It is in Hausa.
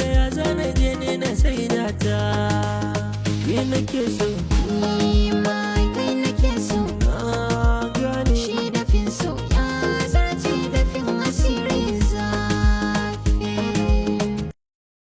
Da ya zana je ne na saida ta. Ke nake so. Ni ma.